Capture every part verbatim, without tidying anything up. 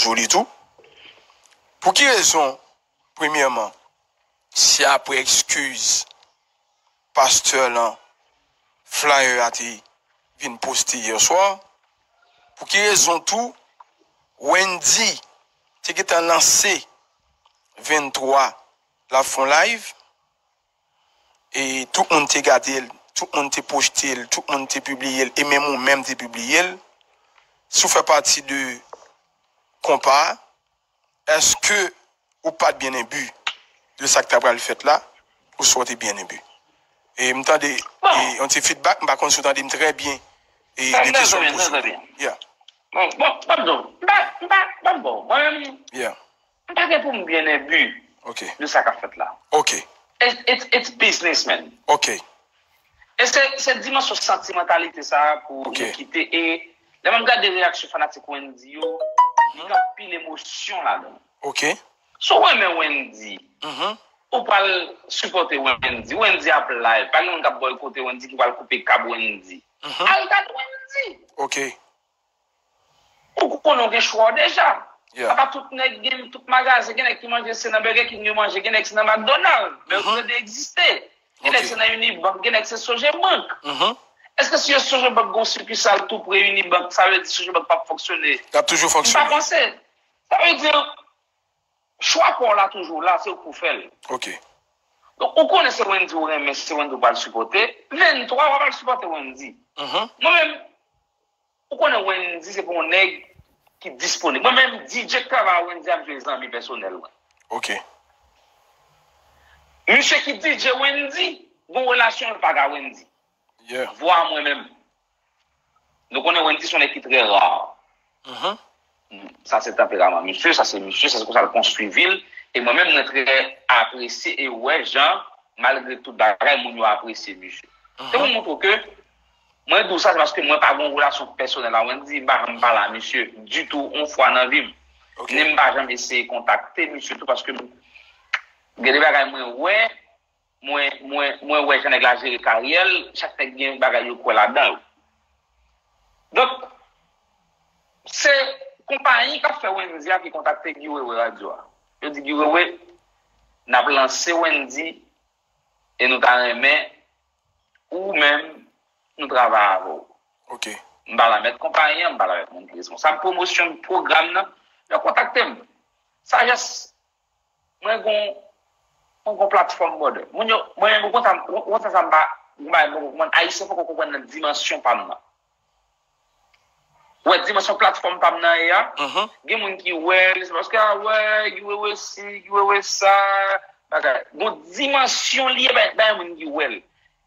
Jolie tou. Pou ki rezon, premyèman, se apre eskiz pastè lan, flyer a te vin poste yè swa? Pou ki rezon tou Wendy te gentan lanse venntwa l ap fè yon live? E tout moun te gade l, tout moun te poste l, tout moun te pibliye l, e menm ou menm te pibliye l. Si w fè pati de konpa a, èske ou pa t byen enbi de sa k ta pral fèt la, oswa w te byen enbi? E m tande e, yon ti feedback, m pa konn si w tande m trè byen e de kesyon m poze w. Yeah. Bon, bon, bon, bon, bon, bon, bon, mwen menm, yeah. M pa gen pou m byen enbi de sa k ap fèt la. Ok. It's, it's, it's business, man. Ok. E se, se dimansyon santimantalite sa a pou yo kite. E lè m ap gade reyaksyon fanatik Wendy yo, li gen anpil emosyon ladan l. Ok. Si w renmen Wendy, ou pral sipòte Wendy. Wendy ap live. Pa gen moun k ap bòykote Wendy ki pral koupe kab Wendy. Al gade Wendy. Ok. Ou konnen w gen chwa w deja. Apa tout nèg gen tout magazen, gen nèg ki manje se nan Burger King yo manje, gen nèg se nan McDonald, Burger King egziste. Gen nèg se nan Unibank, gen nèg se Sogebank. Èske si yo Sogebank gen yon sikisal tou pre Unibank, sa vle di Sogebank p ap fonksyone? L ap toujou fonksyone. M pa panse. Sa vle di, chwa pa w la toujou la, se ou k pou fè l. Ok. Donk, ou konnen se Wendy ou renmen, se Wendy ou pral sipòte. Venntwa, w ap al sipòte Wendy. Mwen menm, ou konnen Wendy se pa yon nèg ki disponib. Mwen menm, D J k travay a Wendy ap jwe zanmi pèsonèl mwen. Ok. Misye ki D J Wendy, gon relasyon l pa ka Wendy. Yeah. Vwa mwen menm. Nou konnen Wendy se yon nèg ki trè ra. Sa se tanperaman misye, sa se misye, sa se konsa l konstwi vi l. E mwen menm, mwen trè apresye e wè jan, malgre tout bagay, moun yo apresye misye. Se pou montre w ke mwen di w sa, se paske mwen pa gen yon relasyon pèsonèl a Wendy, m pa janm pale a misye ditou, yon fwa nan vi m. Ni m pa janm eseye kontakte misye tou, paske m, gen de bagay mwen wè, mwen, mwen, mwen wè jan nèg la jere karyè l, chak nèg gen bagay yo kwè ladan yo. Donk, se konpayi k ap fè Wendy a ki kontakte Guy Wewe radyo a. Yo di Guy Wewe, n ap lanse Wendy e nou ta renmen ou menm nou travay avè w. Ok. M pale avèk konpayi an, m pale avèk moun ki responsab pwomosyon pwogram nan, yo kontakte m. Sajès, mwen gon, mwen gon platfòm, brother. Moun yo, mwen menm, ou konn sa, ou konn sa, sa m pa, ou konn, Ayisyen poko konprann nan dimansyon pa m nan. Ou wè dimansyon platfòm pa m nan ye a? Gen moun ki wè l, se paske, a wè, Guy Wewe si, Guy Wewe sa, bagay. Gon dimansyon li ye, bay, bay moun ki wè l.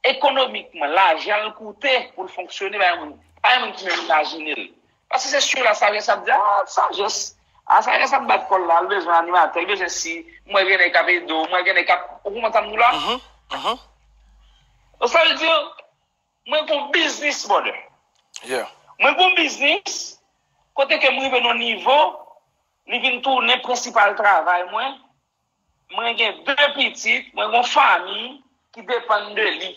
Ekonomikman, lajan l koute pou l fonksyone, bay moun, pa gen moun ki menm imajine l. Paske se sou la sajès ap di, a, sajès, a, sajès ap bat kò l la, l bezwen animatè, l bezwen si, mwen gen nèg k ap ede w, mwen gen nèg k ap, ou konprann sa m di w la? Donk, sa vle di, mwen gon biznis, brother. Yeah. Mwen gon biznis, kote ke m rive nan nivo, li vin tounen prensipal travay mwen. Mwen gen de pitit, mwen gon fanmi ki depann de li.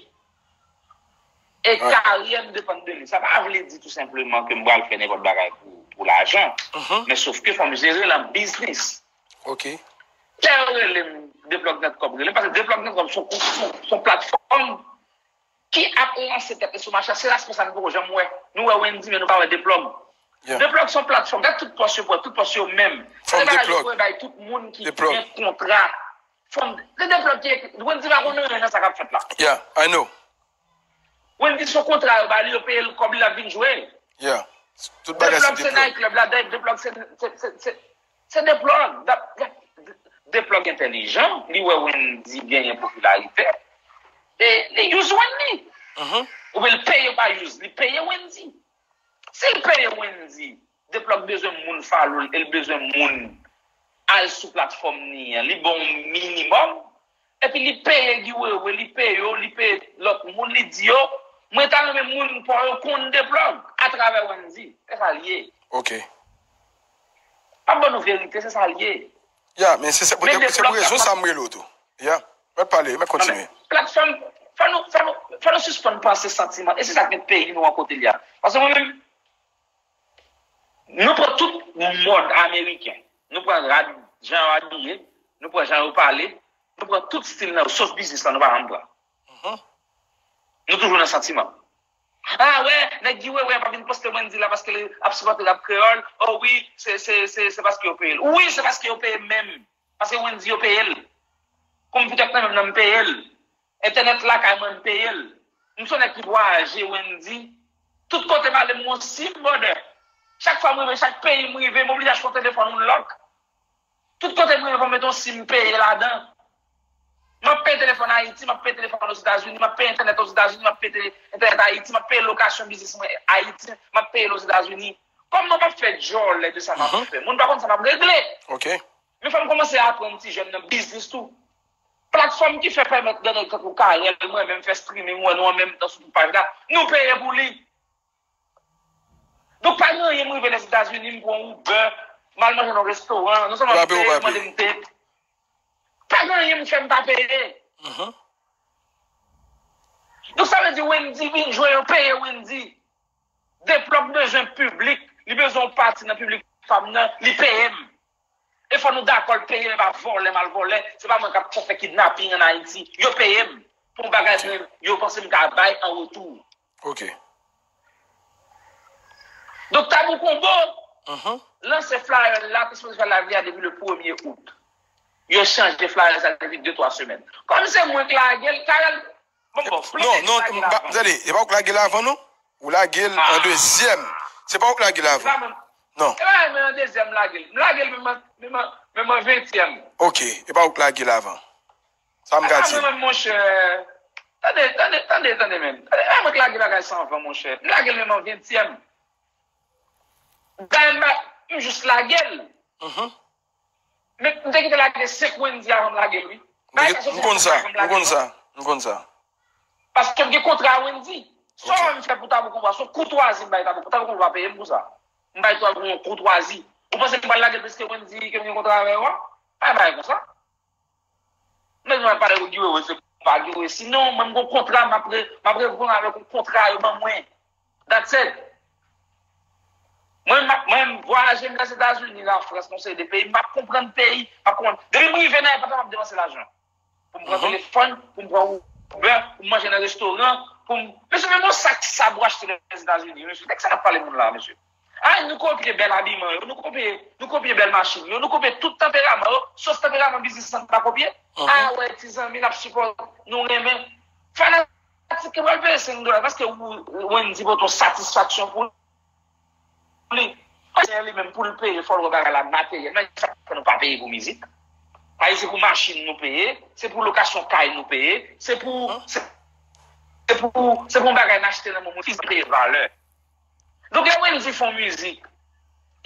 E karyè m depann de li. Sa pa vle di tou senpleman ke m pral fè nenpòt bagay pou, pou lajan. Men sof ke fò m jere l an biznis. Ok. Lè yo rele m, Deplòg Nèt Kòb rele m, paske Deplòg Nèt Kòb se yon, se yon, se yon platfòm ki ap lanse tèt li sou mache a, se responsab nou poko janm wè. Nou wè Wendy, men nou pa wè Deplòg. Deplòg se yon platfòm. Gad tout pòs yo pran, tout pòs yo menm. Se de bagay yo pran bay tout moun ki gen kontra. Fòm, se Deplòg ki ekri. Wendy pa konn anyen nan sa k ap fèt la. Yeah, I know. Wendy se yon kontra yo ba li, yo peye l kòb li, l ap vin jwe. Yeah. Tout bagay se Deplòg. Deplòg se night club la, Deplòg se, se, se, se Se Deplòg, Deplòg entèlijan, li wè Wendy genyen popilarite, e li use Wendy. Oubyen l peye pa use, li peye Wendy. Si l peye Wendy, Deplòg bezwen moun follow l, e l bezwen moun al sou platfòm li an, li ba w minimòm, epi li peye Guy Wewe, li peye w, li peye lòt moun, li di yo, mwen ta renmen moun pa w yo konn Deplòg atravè Wendy. Se sa l ye. Ok. M ap ban nou verite, se sa l ye. Ya, men se, se pou, se pou rezon sa m rele w tou. Ya, mèt pale, mèt kontinye. Platfòm, fò nou, fò nou, fò nou sispann panse santiman. E se sa k met peyi nou an kote l ye a. Paske mwen menm, nou pran tout yon mòd ameriken. Nou pran rad, jan yo abiye, nou pran jan yo pale, nou pran tout stil nan yo, sof biznis lan, nou pa janm pran. Nou toujou nan santiman. Ah, wè, nèg Guy Wewe pa vin poste Wendy la paske li ap sipòte rap kreyòl. Oh wi, se, se, se, se paske yo peye l. Wi, se paske yo peye m menm. Paske Wendy yo peye l. Konpitè nan menm nan m peye l. Entènèt lakay mwen m peye l. M se yon nèg ki vwayaje, Wendy. Tout kote m ale m gon sim, brother. Chak fwa m rive, chak peyi m rive, m oblije achte yon telefòn, yon lòk. Tout kote m rive fò m mete yon sim peye ladan. M ap peye telefòn Ayiti, m ap peye telefòn Ozetazini, m ap peye entènèt Ozetazini, m ap peye tele- entènèt Ayiti, m ap peye lokasyon biznis mwen Ayiti, m ap peye l Ozetazini. Kòm mwen p ap fè djòlè de sa m ap fè, moun pa konn sa m ap regle. Men fò m kòmanse aprann ti jèn nan biznis tou. Platfòm ki fè pèmèt grann nèg tankou Carel, mwen menm fè streaming, wè nou an menm tan sou tout paj la, nou peye pou li. Donk, pa gen anyen m rive Lèzetazini, m pran Uber, m al manje nan restoran, non sèlman m peye, yo mande m tip. Pa gen anyen m fè m pa peye. Donk, sa vle di Wendy vin jwe, yo peye Wendy. Deplòk bezwen piblik, li bezwen yon pati nan piblik pa m nan, li peye m. E fò nou dakò l peye m, e pa vòlè m al vòlè. Se pa mwen k ap fè kidnaping ann Ayiti. Yo peye m pou yon bagay mwen, yo panse m ka bay an retou. Ok. Donk, Tabou Konbo lanse flyer la, te sipoze fè live li a depi le premye out. Yo chanje flyer sa depi de twa semèn. Kòm se mwen k lage l, Carel, bon, bon, non, non, tande, e pa ou k lage l avan, non? Ou lage l an dezyèm. Se pa ou k lage l avan. Non. E pa mwen an dezyèm m lage l. M lage l menm an, menm an, menm an ventyèm. Ok, e pa ou k lage l avan. Sa m ka di. Mwen menm, monchè. Tande, tande, tande, tande menm. Tande, e pa mwen k lage bagay sa avan, monchè. M lage l menm an ventyèm. Dayè m pa, m jis lage l. Men m te kite lage senk Wendy avan m lage l, wi. M konn sa, m konn sa, m konn sa. Paske m gen kontra a Wendy. Sa w wè m fè pou Tabou Konbo a, se yon koutwazi m bay Tabou Konbo. Tabou Konbo pa peye m pou sa. M bay Tabou Konbo yon koutwazi. Ou panse m pral lage l piske Wendy ke m gen kontra avè yo a? Pa bay konsa. Men mwen pale pou Guy Wewe, se pa Guy Wewe. Sinon, mwen m gon kontra, m ap re- m ap reponn avèk yon kontra yo ban mwen. That's it. Mwen, m ap- mwen, m vwayaje, m Lèzetazini, Lafrans, yon seri de peyi, m ap konprann peyi, m ap konprann. Depi m rive nan èpòt la, m ap depanse lajan. Pou m pran telefòn, pou m pran Uber, pou m manje nan restoran, pou m. Mesye, menm yon sak sab ou achte Lèzetazini, mesye. Nèg sa k ap pale moun la, mesye. Ay, nou kopye bèl abiman yo, nou kopye, nou kopye bèl machin yo, nou kopye tout tanperaman yo, sof tanperaman biznis lan pa kopye. A wè, ti zanmi, n ap sipòte, nou renmen. Fanatik yo pral peye senk dola, paske Wendy pote yon satisfaksyon pou li. Ayisyen li menm pou l peye, fò l wè bagay la materyèl. Men sa fè nou pa peye pou mizik. Ayisyen se pou machin nou peye, se pou lokasyon kay nou peye, se pou, se, se pou, se pou yon bagay n achte nan men moun, fis peye valè. Donk, lè Wendy fè yon mizik,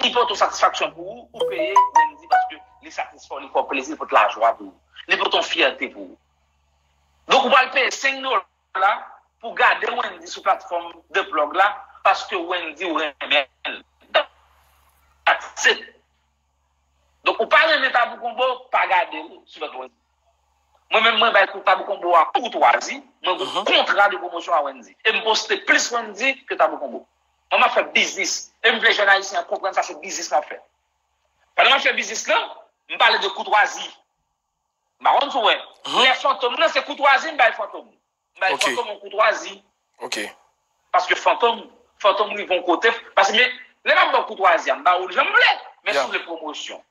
li pote yon satisfaksyon pou ou, ou peye Wendy paske li satisfè w, li fè w plezi, li pote lajwa pou ou. Li pote yon fyète pou ou. Donk, ou pral peye senk dola pou gade Wendy sou platfòm The Plug la, paske Wendy ou renmen l. That's it. Donk, ou pa renmen Tabou Konbo, pa gade l sou lòt Wendy. Mwen menm, mwen bay kou Tabou Konbo a koutwazi, mwen gon kontra de pwomosyon a Wendy. E m poste plis Wendy ke Tabou Konbo. Mwen, m ap fè biznis. E m vle jèn ayisyen an konprann sa se biznis m ap fè. Pandan m ap fè biznis lan, m pale de koutwazi. M pa konn si w wè. Lè Fantom nan, se koutwazi m bay Fantom. M bay Fantom yon koutwazi. Ok. Paske Fantom, Fantom rive yon kote. Paske men, lè m ap ba w koutwazi a, m ba ou l jan m vle. Men si w vle pwomosyon,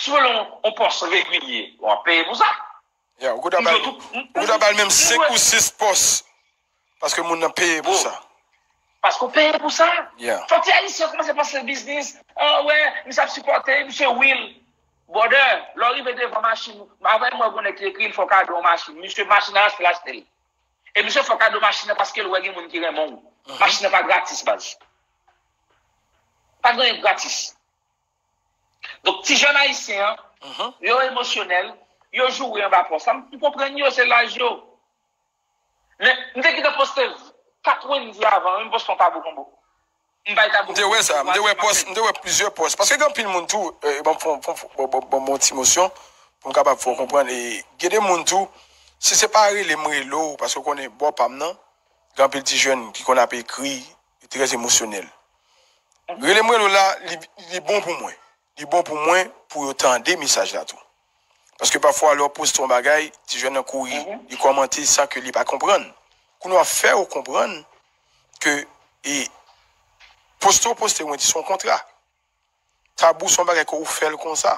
si w vle yon, yon pòs regilye, w ap peye pou sa. Ya, ou gendwa ba l, ou gendwa ba l menm senk ou sis pòs. Paske moun nan peye pou sa. Paske w peye pou sa. Fò ti ayisyen kòmanse panse biznis. Ah wè, misye ap sipòte, misye will. Brother, lè w rive devan machin, avè mwen, gon nèg ki ekri l fè w kado yon machin. Misye, machin nan achte l achte l. E misye fè w kado machin nan paske l wè gen moun ki renmen w. Machin nan pa gratis, baz. Pa gen anyen gratis. Donk, ti jèn ayisyen an, yo emosyonèl, yo joure anba pòs la. M konprann yo, se laj yo. Men, m te gentan poste kat Wendy avan, wi, m poste yon Tabou Konbo. M bay Tabou Konbo. M te wè sa, m te wè pòs, m te wè plizyè pòs. Paske gen anpil moun tou, eh, ban m fè, fè, fè, ban, ban, ban m yon ti mosyon, pou m kapab fè w konprann. E gen de moun tou, si se pa rele m rele w, paske w konnen bò pa m nan, gen anpil ti jèn ki konn ap ekri, e trè emosyonèl. Rele m rele w la, li, li bon pou mwen. li bon pou mwen pou yo tande mesaj la tou. Paske pafwa lè w poste yon bagay, ti jèn nan kouri, li kòmante san ke li pa konprann. Kounye a fè yo konprann ke e poste w poste, mwen di se yon kontra. Tabou se yon bagay ke ou fè l konsa,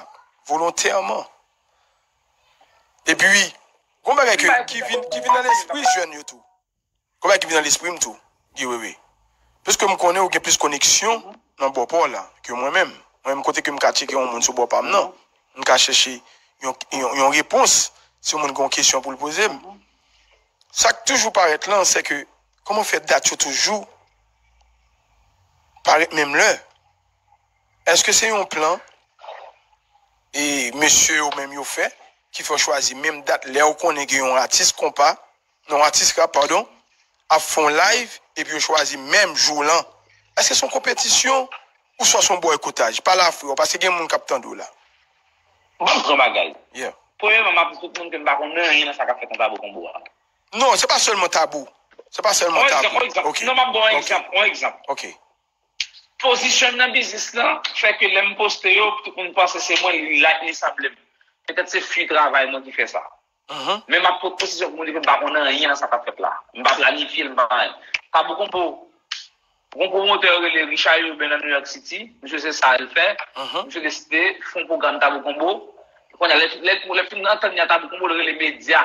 volontèman. Epi, gon bagay ke, ki vin, ki vin nan lespri jèn yo tou. Gon bagay ki vin nan lespri m tou, Guy Wewe. Piske m konnen ou gen plis koneksyon nan bò pa w la ke mwen menm. Mwen menm kote ke m ka tcheke yon moun sou bò pa m nan, m ka chèche yon, yon, yon repons si yon moun gen yon kesyon pou l poze m. Sa k toujou parèt lan, se ke kòman fè dat yo toujou parèt menm lè? Èske se yon plan e mesye yo menm yo fè ki fè w chwazi menm dat lè w konnen gen yon atis konpa, non, atis rap, padon, ap fè yon live epi yo chwazi menm jou lan? Èske se yon konpetisyon ouswa se yon bòykotaj? Pale a frè w, paske gen moun k ap tande w la. Bon, gran bagay. Yeah. Premyèman, m ap di tout moun ke m pa konn anyen nan sa k ap fèt nan Tabou Konbo a. Non, se pa sèlman Tabou. Se pa sèlman On egzanp, Tabou. On egzanp. Ok. Non, m ap ba yon Ok. egzanp, yon egzanp. Ok. Pozisyon m nan biznis lan fè ke lè m poste yo, tout moun panse se mwen, li like, li sanble m. Petèt se fi travay mwen ki fè sa. Mhm. Men m ap pot pozisyon pou moun di ke m pa konn anyen nan sa k ap fèt la. M pa planifye l, m pa anyen. Tabou Konbo, gon pwomotè yo rele Richard Urbain nan New York City. Misye se sa l fè. Mhm. Misye deside fè yon pwogram Tabou Konbo. Kounye a, lè, lè, lè fin antann li a Tabou Konbo, l rele medya.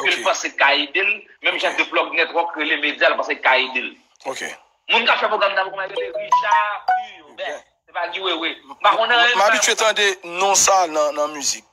Ke l Ok. panse k ka ede l. Menm jan Ok. The Plug Network rele medya, l panse k ka ede l. Ok. Moun k ap fè pwogram Tabou Konbo rele Richard Urbain. Se pa Guy Wewe. M pa konn anyen. M abitye tande non sa nan, nan mizik.